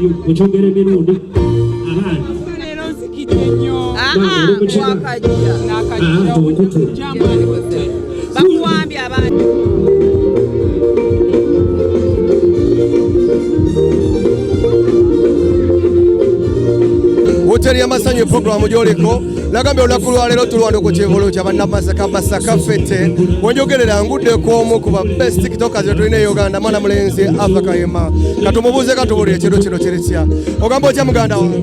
Mukyogera emirundi abaana. Leero nzikidde nnyo. Wakajja. Nakajja ojamwalikutte. Bakuwambye abaana. Woteri y'amasanyu programu gy'oliko nagambye olunaku lwaleero tulwanda ku kivulu kya bannamasaka Masaka Fete. Wenjogerera nguddeko omu ku ba best tiktokers betulina e Uganda, mwana mulenzi Ava Kayima. Katumubuuze katubulire ekiro kino kiri kitya. Ogamba otya muganda wange?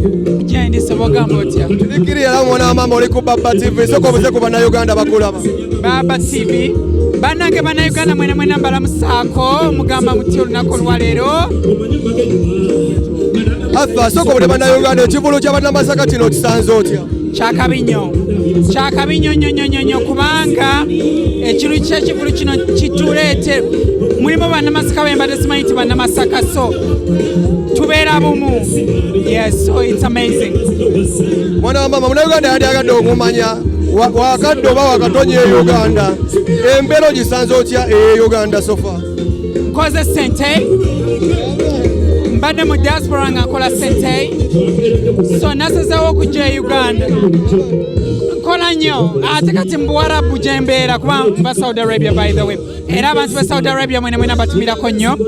Gyendi soba, ogamba otya? Kirikiri era mwana wa maama, oli ku Baba TV. Sooka obuze ku bannayuganda bakulaba. Baba TV, bannange bannayuganda mwena mwena mbalamusaako, mugamba muti olunaku olwaleero? Afa, sooka obule bannayuganda ekivulu kya bannamasaka kino kisanze otya? Kyakabi nnyo, kyakabi nnyo nnyo nnyo nnyo nnyo, kubanga ekiru kyekivulu kino kituleete mulimu bannamasaka bembadde simanyi nti bannamasaka, so tubeera bumu. Yes, so it's amazing. Mwana wa maama, munnayuganda yandyagadde okumanya wakadde oba wakatonya e Uganda, embeera ogisanze otya e Uganda so far? Nkoze sente, mbadde mu diaspora nga nkola sente, so nasazeewo okujja e Uganda. Nkola nnyo ate kati mu Buwarabu gye mbeera, kuba nva Saudi Arabia by the way, era abantu ba Saudi Arabia mwena mwena batumirako nnyo.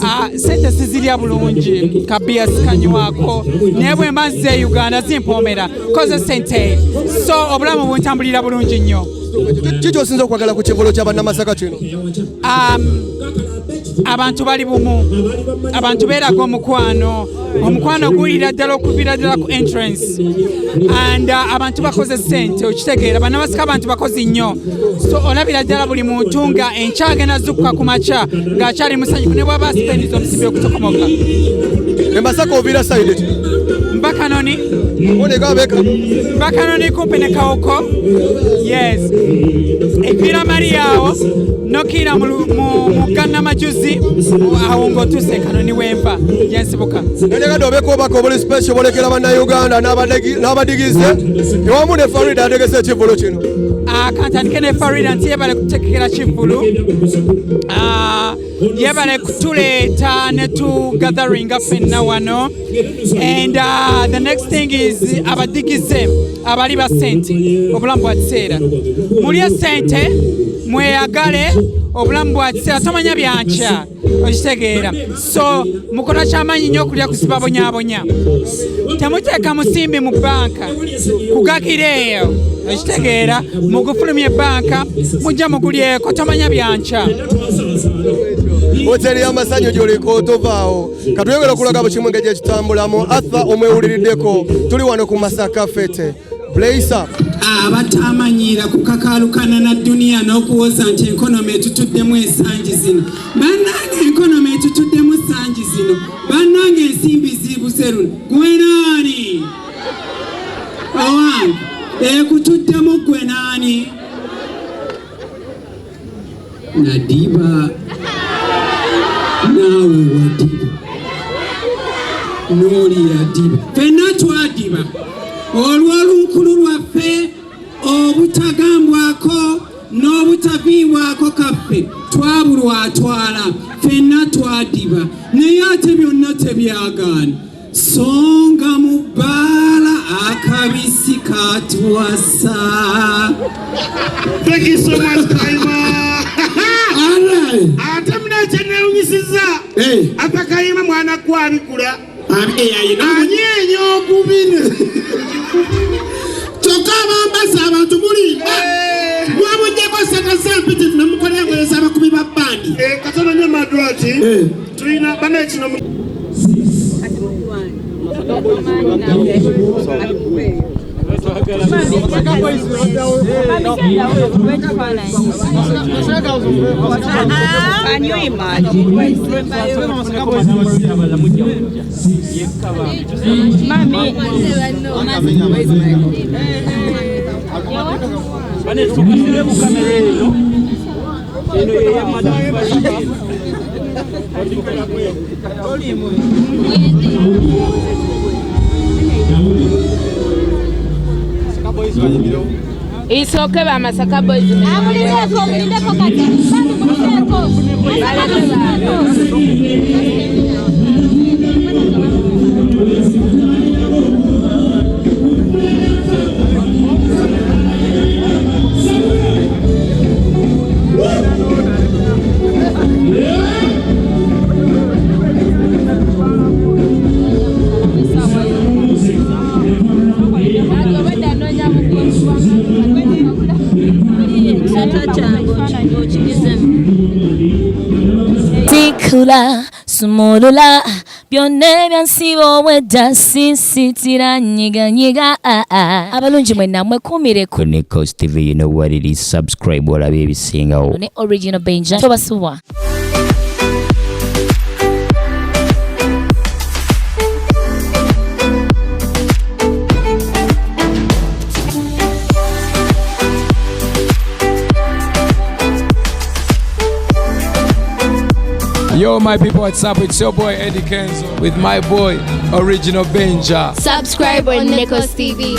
Ah, sente sizirya bulungi, kabiya sikanywako, naye bwe mba nzize e Uganda zimpoomera. Nkoze sente, so obulamu buntambulira bulungi nnyo. Ki kyosinza okwagala ku kivulu kya bannamasaka kino? Abantu bali bumu, abantu beeraga omukwano, omukwano guwulira ddala okuviira ddala ku entrance, and abantu bakoze sente, okitegeera, bannabasika abantu bakozi nnyo, so olabira ddala buli muntu nga enkya agenda zukuka ku makya ng'akyali musanyufu ne bwaba aspendiza omusimbi okutokomoka. E Masaka oviira side ki? Mbakanoni. Oneka abeeka. Mbakanoni kumpi ne Kawoko, yes, eviira Maria awo nokiira mu Gannamajuzi awo ng'otuuse Kanoni, wenva gyensibuka. Nandyagadde obeeko obubaka obuli special bolekera bannayuganda n'abadigize ewamu ne Farida ategese ekivulu kino. Ah, kantandike ne Farida nti yebale kutegekera kivulu. Ah, yebale kutuleeta ne tugatheringa ffenna wano, and the next thing is abadigize abali ba sente, obulamu bwa kiseera, mulye sente mweyagale, obulamu bwa kiseera, tomanya byankya, okitegeera? So mukola kyamaanyi nnyo okulya kusibabonyabonya, temuteeka musimbi mu banka kugakira eyo, okitegeera? Mugufulumya ebbanka mujja mugulyeko, tomanya byankya. Hoteri y'amasanyu gyoliko, tovaawo, katuyongera okulaga buli kimu engeri gyekitambulamu. Arthur omwewuliriddeko, tuli wano ku Masaka Fete. Blaisa. Abatamanyiira kukakalukana na duniya n'okuwoza nti economy etutuddemu ensangi zino. Bannange, economy etutuddemu sangi zino, bannange, ensimbi ziibuze luno. Gwe naani owange ekutuddemu? Gwe naani? Nadiba, naawe wadiba, n'oli yadiba, ffenna twadiba olw'olunkulu lwaffe obutagambwako n'obutaviibwako kaffe, twabulwa atwala, ffenna twadiba, naye ate byonna tebyagaana songa mu bbaala akabisi katuwasa. Thank you so much, Kaima. Alright. Ate muna kyenewunyisiza. Hey. Ata Kayima mwana gwabikula. Ayina Anyeenya ogubiri. Kyokka abambaza abantu mulimba, mwamugyeko sente zempitivu ne mukola engoye z'abakubi ba bandi. Eh, katono nnyo Madwati. Tulina bana kino Can you imagine? Mami. Bane tukasire ku kamera eno, eno ye Madam Farida. Isooke ba Masaka Boys. Mulindeko, mulindeko kati. Bambi mulindeko. Masaka mulindeko. Bikula, sumulula, byonna ebyansiba obwedda sisitira nyiganyiga. Abalungi mwenna mwekuumire ku Nikos TV, you know what it is. Subscribe olabe ebisingawo. Ne Original Benja tobasubwa. Yo, my people, what's up? It's your boy Eddie Kenzo with my boy Original Benja. Subscribe on Nikos TV.